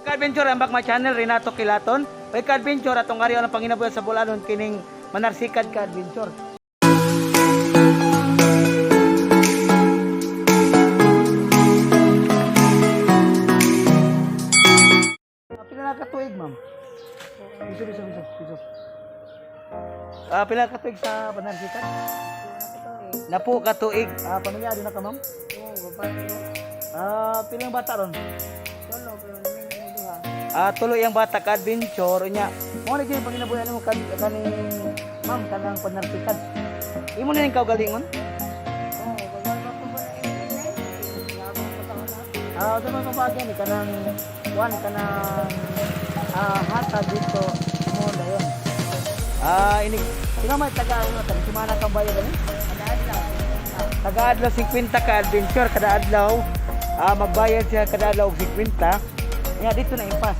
Ka-adventure, ambak my channel, Renato Quilaton. Oy ka-adventure, atong ari ang panginabuhi sa Bulanon kining manarsikad ka-adventure. Pila na katuig, ma'am? Biso, biso, biso, biso. Pila ka tuig sa panarsikan? Napo ka tuig. Pamilyado na ka, ma'am? Oo, babae. Pilang bata ron? Solo, pero may duha. Tuloy ang bata ka adventure nya. Mo na gyud panginabuhi mo kan kaning ma'am kanang panarsikan. Imo na ning kaugalingon? Oo, babae pa po ba na internet? Labang pa sa na. Sa mga bagay ni kanang kuan kanang hatag dito mo dayon. Ini sino may taga ano taga simana kang bayad ani? Kada adlaw. Taga adlaw 50 ka adventure kada adlaw. Magbayad siya kada adlaw og 50. Nya dito na impas.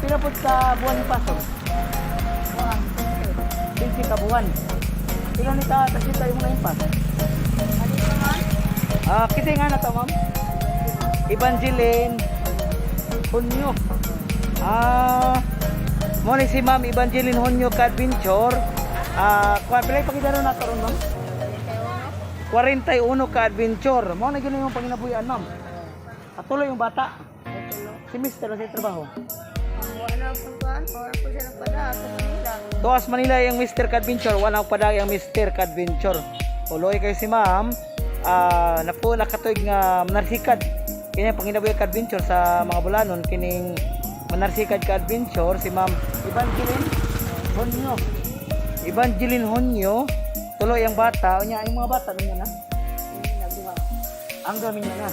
Pila pud ka buwan impas oh? Buwan, 20 ka buwan. Pila ni ka tasita imong na impas? Ano naman? Kasi nga na to, ma'am. Evangeline Hunyo. Mo ni si Ma'am Evangeline Hunyo ka adventure. Kuan pila pangidaro na karon, ma'am? 41 ka adventure. Mo na gyud yung panginabuhian, ma'am. Atuloy yung bata. Si Mr. sa trabaho. Wala po ba? Wala po siya nagpada sa Manila. Tuas Manila yung Mr. Kadventure, wala pa yung Mr. Kadventure. Tuloy kay si ma'am, napo nakatuig nga manarsikad. Kini ang panginabuhi ka adventure sa mga bulanon kining manarsikad ka adventure si Ma'am Evangeline Honyo. Evangeline Honyo, tuloy ang bata, unya ang mga bata niya na. Nagduha. Ang gami niya na.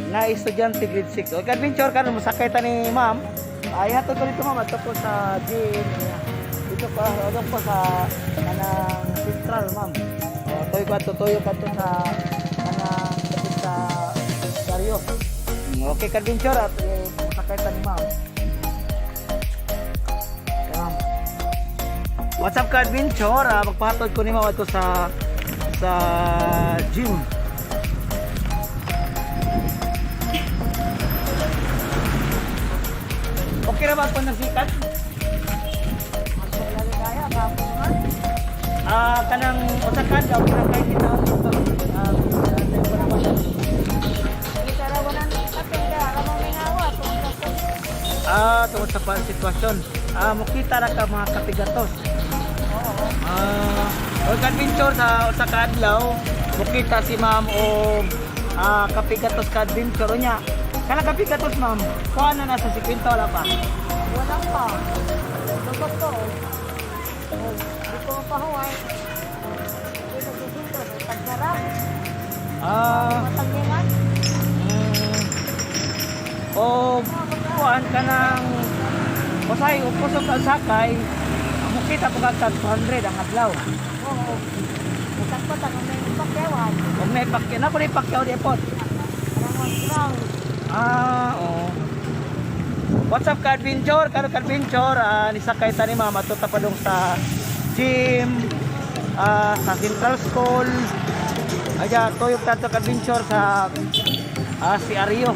Na estudyante grade 6. O adventure karon mosakay ta ni ma'am. Ay hatod ko dito ma'am adto ko sa gym. Ayan. Dito pa adto ko sa kanang central ma'am. O toy ko ato toyo ka sa kanang dapit sa Dario. Okay ka adventure at mosakay ta ni ma'am. Okay, ma'am. What's up ka adventure? Magpahatod ko ni ma'am adto sa gym. Okay ra ba ang panasikat? Wala kaya, kapo naman. Kanang usa ka adlaw pila kay kita dito. Kita ra wala nang kapin ka, ramang mingawa, tungkol sa Tungod sa sitwasyon. Mukita ra ka mga kapigatos. Oo. Og adventure sa usa ka adlaw, mukita si ma'am og kapigatos ka adventure niya. Kana kapigatos ma'am, kuha na nasa 50 wala pa. Wala pa. Lubog ko. Oh, di ko mapahuway. Di ko susunod. Pagsara. Matanggingan. O kuan ka ng usay o kusog ang sakay, mukita po kag 200 ang adlaw. Oo. Matagpat ang may ipakyawan. Kung may pakyaw, na po rin pakyaw di po. Parang ground. Oo. What's up ka adventure? Kano ka adventure? Nisakay ta ni mama tuta pa dong sa gym, sa Central School. Aja tuyok tato ka adventure sa si Ario.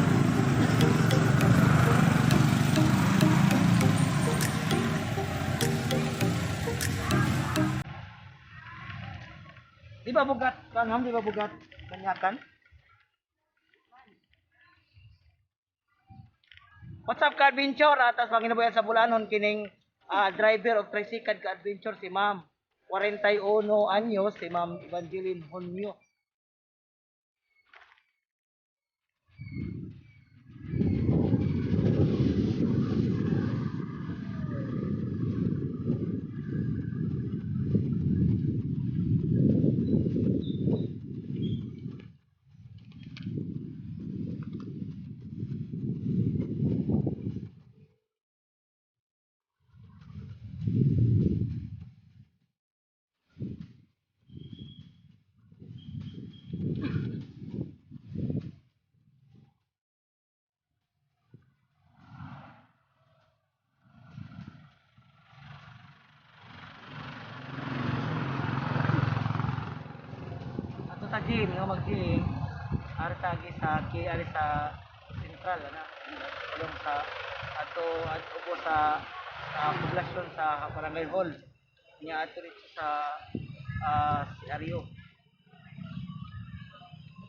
Di ba bugat? Kan di ba bugat? Kanyakan? What's up ka adventure? Atas panginabuyan sa Bulanon kining driver og tricycle ka adventure si Ma'am. 41 anyos si Ma'am Evangeline Honyo. Ato sa gym, nga mag-gym. Ari tagi sa ki ari sa Central ana, padung sa ato at ubo sa poblasyon sa Barangay Hall. Nya ato dito sa CRU.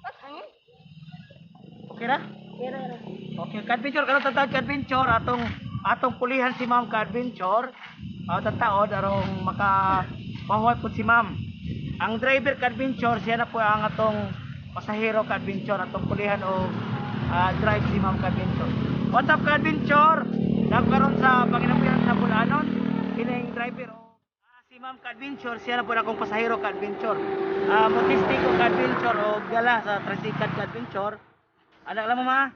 At hangin. Okay ra? Pero ra. Okay, ka-adventure karon tatawag ka-adventure atong atong pulihan si Ma'am ka-adventure. Tataod arong maka pahuway po si Ma'am. Ang driver ka-adventure siya na po ang atong pasahero ka-adventure atong pulihan o drive si Ma'am ka-adventure. What's up, ka-adventure? Nagkaroon sa panginabuyan sa Bulanon kining driver o si Ma'am ka-adventure siya na po akong pasahero ka-adventure. Motistiko ka-adventure o gala sa tricycle ka-adventure. Anak lang mo ma.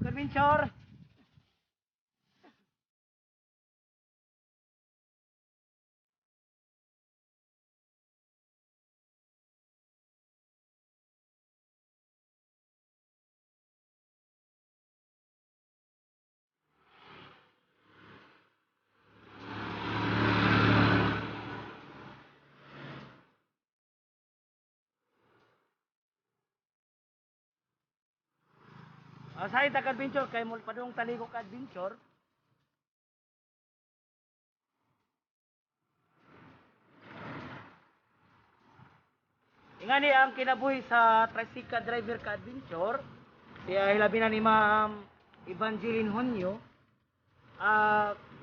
Adventure. Sa ta adventure kay mo padung taligo ka adventure. Ingani ang kinabuhi sa tricycle driver ka adventure. Siya hilabi na ni Ma'am Evangeline Honyo.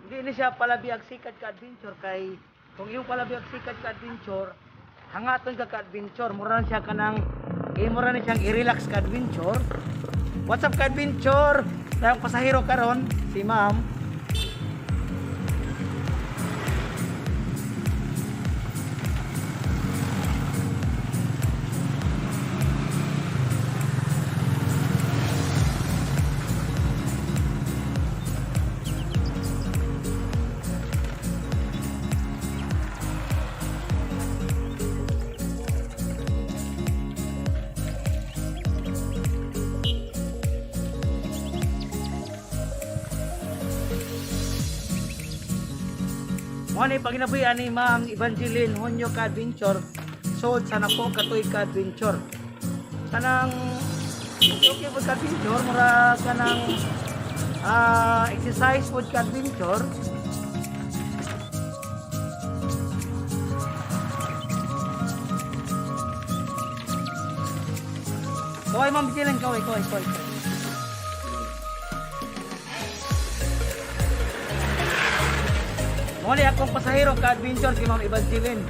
Hindi ni siya palabi ang sikat ka adventure kay kung iyong palabi ang sikat ka adventure, hangaton ka ka adventure, mura na siya kanang mura na siyang i-relax ka adventure. What's up, ka adventure? Dahil pasahero karon si Ma'am. Mo ni paginabuhi ani Ma'am Evangeline Honyo ka adventure sold sa napo katuig ka adventure. Kanang okay po ka adventure, mura kanang exercise po ka adventure. Kaway Ma'am Evangeline, kaway, kaway, kaway. Kaway. Mo ni akong pasahero ka adventure si Ma'am Evangeline.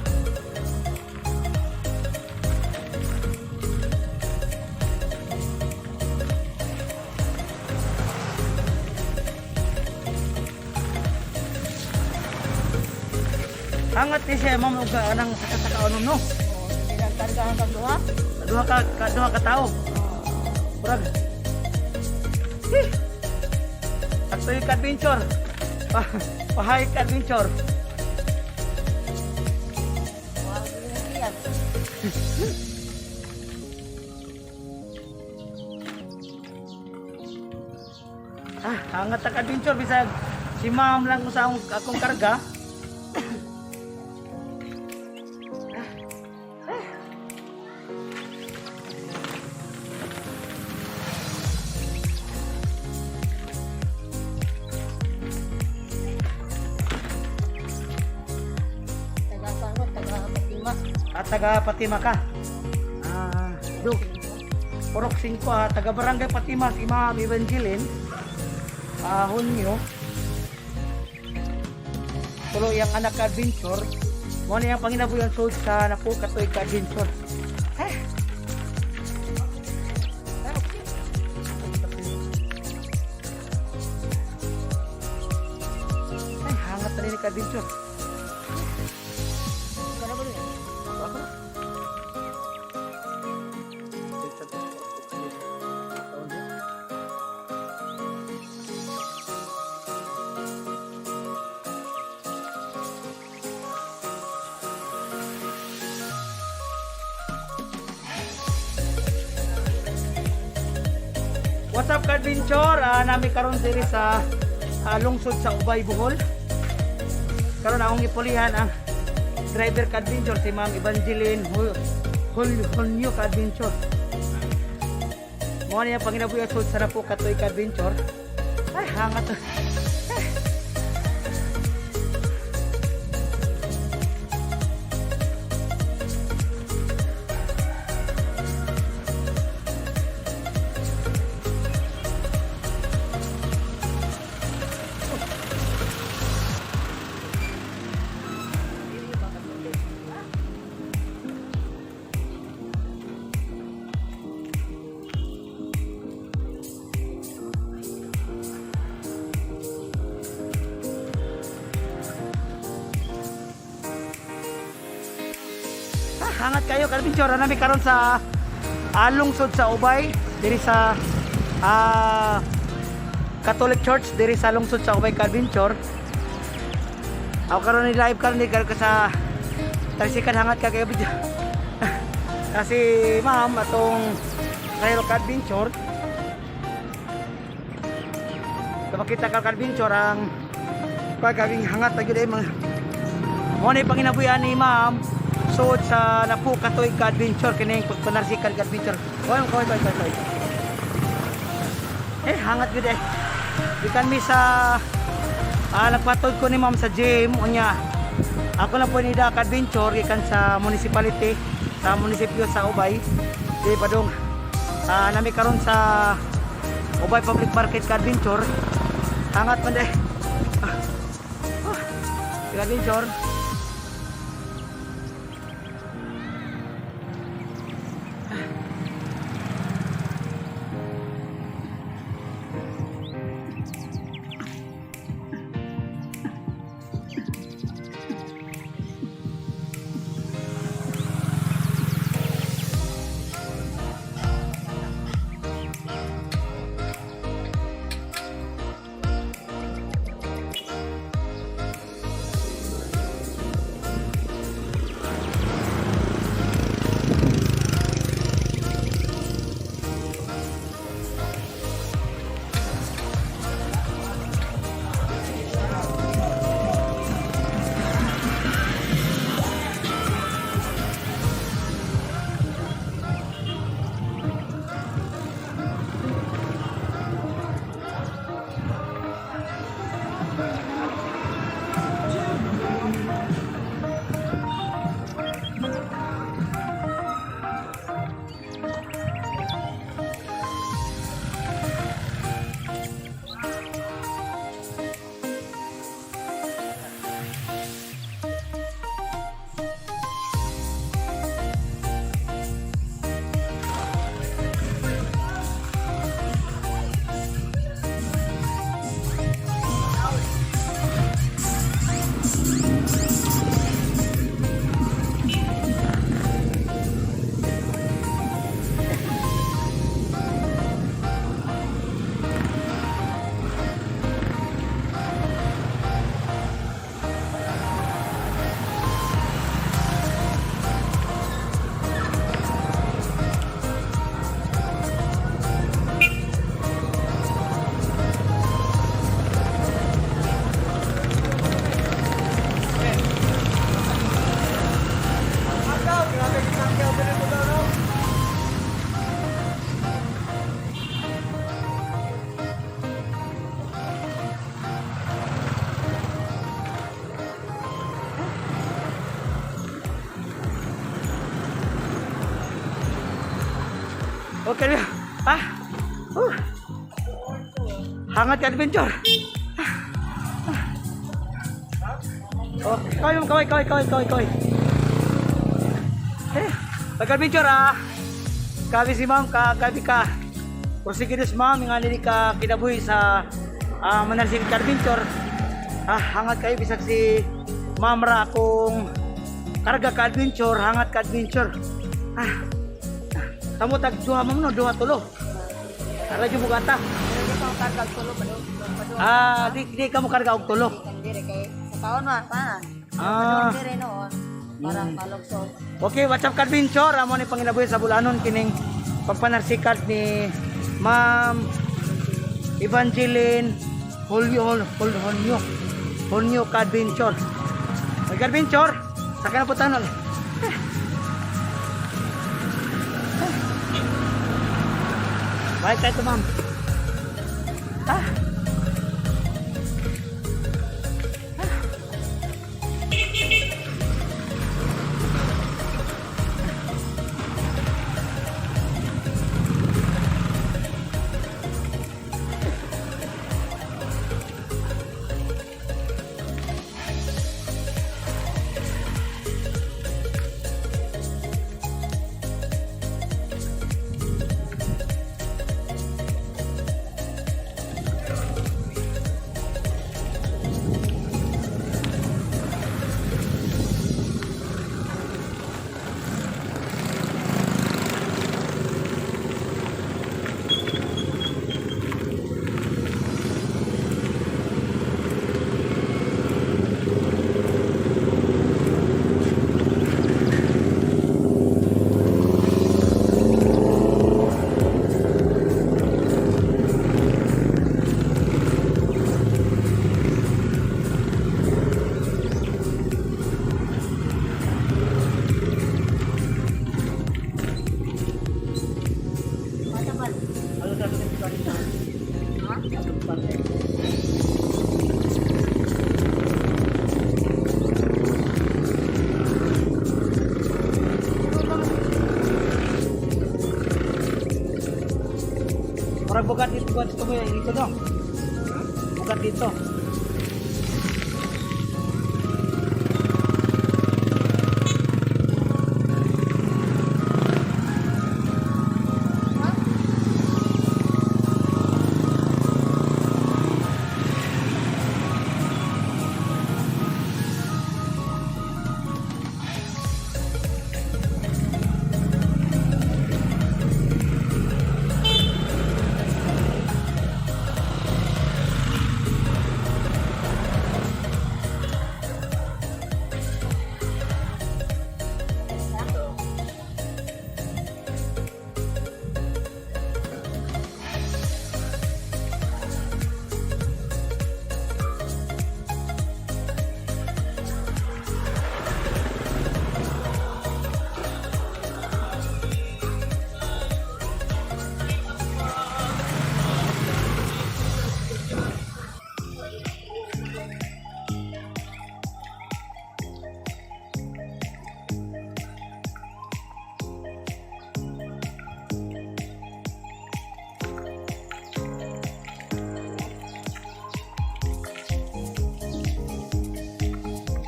Hangat ni siya ma'am og anang saka-saka ano no. Oh, sige lang karga hanggang duha. Duha ka tawo. Murag. Eh. Sakto yung adventure. Pahay ka adventure. Wow, yan. Hangat ang adventure bisag si ma'am lang sa akong karga. Taga saan taga Fatima. At taga Fatima ka. Do. Purok 5 taga Barangay Fatima si Ma'am Evangeline. Hunyo. Tuloy ang anak ka adventure. Mo ni ang panginabuhi ang sold sa napo katuig ka adventure. Eh. Ay, hangat na rin ka adventure. Kana ba rin? Ako. What's up, ka-adventure? Nami karon diri sa lungsod sa Ubay, Bohol. Karon akong gipulihan ang driver ka-adventure si Ma'am Evangeline Hul Hul Hulnyo ka-adventure. Mo niya panginabuhi sud sa napo katuig ka-adventure. Ay, hangat. Ah, hangat kayo ka-adventure. Nami karon sa lungsod sa Ubay, diri sa Catholic Church diri sa lungsod sa Ubay ka-adventure. Ako karon ni live karon ni karon ka sa tricycle, hangat ka kayo video. Kasi ma'am atong Trail ka-adventure. So makita ka ka-adventure ang pagkaging hangat na gyud ay mga mo ni panginabuyan ni ma'am suod sa napo katuig ka adventure kining pagpanarsikal ka adventure. Oy, koy koy koy koy. Eh, hangat gyud eh. Gikan mi sa nagpatod ko ni ma'am sa gym unya. Ako lang po ni da ka adventure gikan sa municipality sa munisipyo sa Ubay. Di padung nami karon sa Ubay Public Market ka adventure. Hangat man eh. Ah, adventure. Okay. Ah. Hangat ka adventure. Ah. Oh, kaway, kaway, kaway, kaway, kaway, kaway. Eh, pag-adventure ah. Kabi si ma'am, ka, kabi ka. Proseguidos ma'am, nga nili ka kinabuhi sa Manalsing Adventure. Ah, hangat kayo bisag si ma'am ra akong karga ka adventure, hangat ka adventure. Ah. Tamo tag duha ma'am no, duha tulo. Ara jud bugata. Pero di pa ako karga og tulo padung padung. Ah, di ka mo karga og tulo. Kan dire kay sa taon man pa. Ah. Padung dire noon. Parang malugso. Okay, what's up ka-adventure? Amo ni panginabuhi sa Bulanon kining pagpanarsikat ni Ma'am Evangeline Julio Hol, Hol, Honyo Honyo ka-adventure. May ka-adventure? Sakay na po tanon. Balik tayo to, ma'am. Ah. Matabal. Ano sa Ha? Murag bugat dito, bugat dito mo dito no. Bugat dito.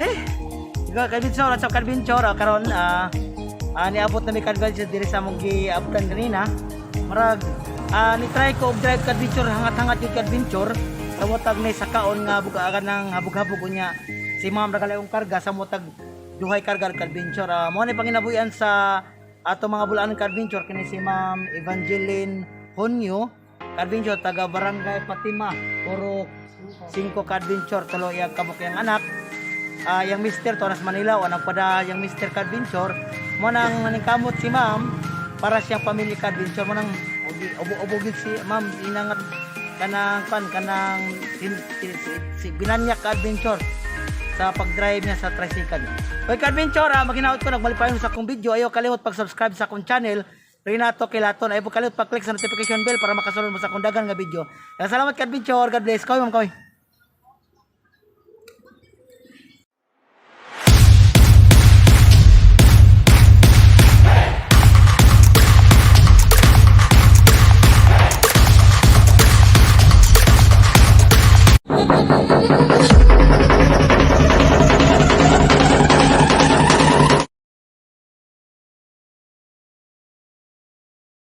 Eh, ikaw ka-adventure, at sa ka-adventure, karon niabot na mi ka-adventure diri sa among giabutan kanina. Marag ni try ko og drive ka-adventure, hangat-hangat yung ka-adventure. Sa motag ni sa kaon nga bugaan ng habog-habog unya. Si ma'am ra yung karga sa motag duhay karga ka-adventure. Mo ni panginabuhian sa ato mga bulaan ka-adventure kini si Ma'am Evangeline Honyo, ka-adventure taga Barangay Fatima, Purok 5 ka-adventure, tulo iyang kabuk iyang anak. Yang Mr. Tonas Manila o nagpada yung Mr. Kadventure mo nang naningkamot si ma'am para siyang pamilya Kadventure mo nang ubo-ubo gid si ma'am inangat kanang kan kanang si binanyak Kadventure sa pag-drive niya sa tricycle. Hoy Kadventure, maginaot ko nagmalipayon sa akong video. Ayaw kalimot pag-subscribe sa akong channel Renato Kilaton. Ayaw kalimot pag-click sa notification bell para makasunod mo sa akong dagan nga video. Salamat Kadventure. God bless. Koy ma'am koy.